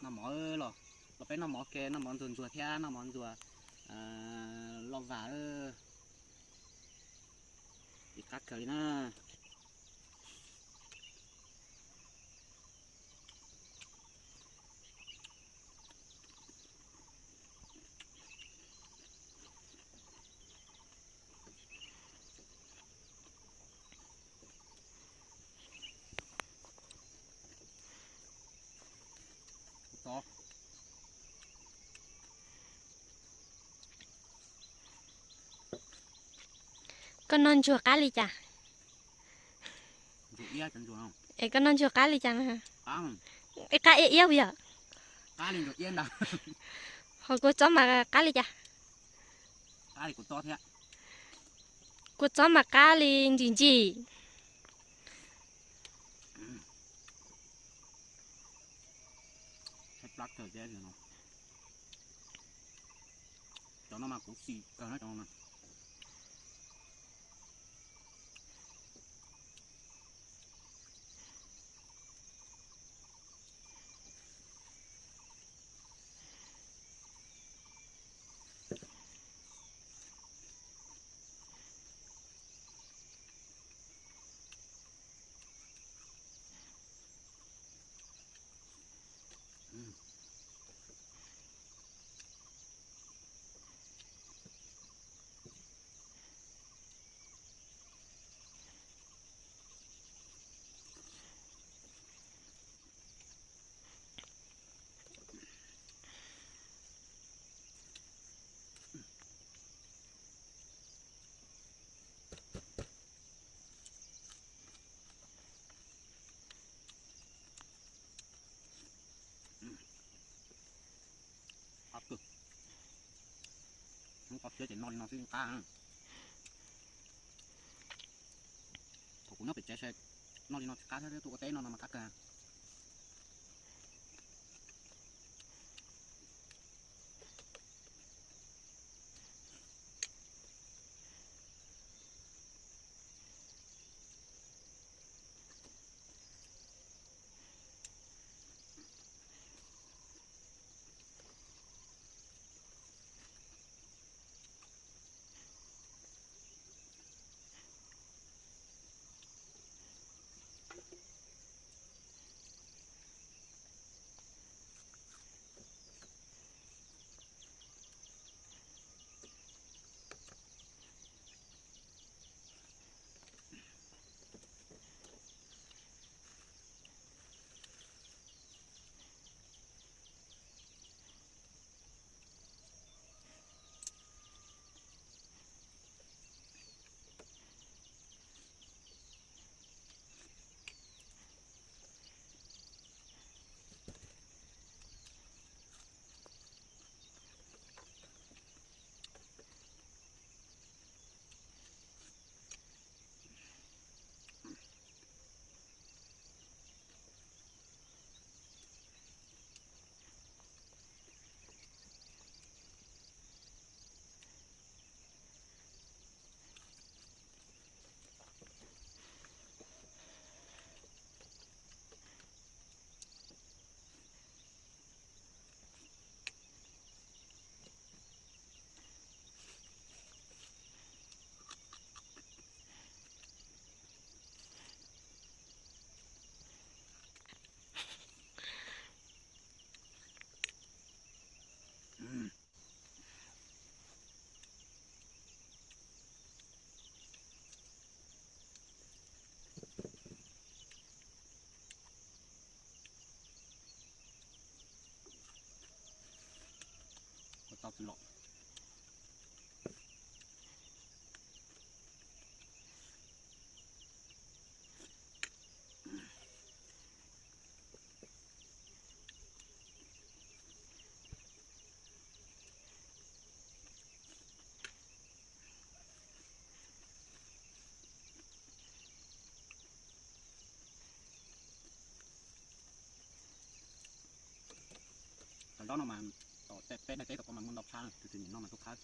Noj mov los, los peb noj mov ke, noj mov ntxuag ntxuag thiab noj mov ntxuag loj vas. Ib qab kawg li na. Koj noj ntsuag qab li cas? Es koj noj ntsuag qab li cas? Qab iab iab puas yog? Ho kua txob mas qab li cas? Kua txob mas qab li ntsim ntsim. Cov no mas kuv xim kawg na cov no na. Qab kawg. Hnub qab siab ces noj li no xwb qab. Thaum kuv nyob pem tsev ces noj li no tsis qab thiab, tuaj ua teb no no mas qab kawg. Kua txob txwv los. Cov zaub no mas tom peb daim teb tom ko mas muaj ntau tshaj, tus twg nyiam noj mas tuaj khawb.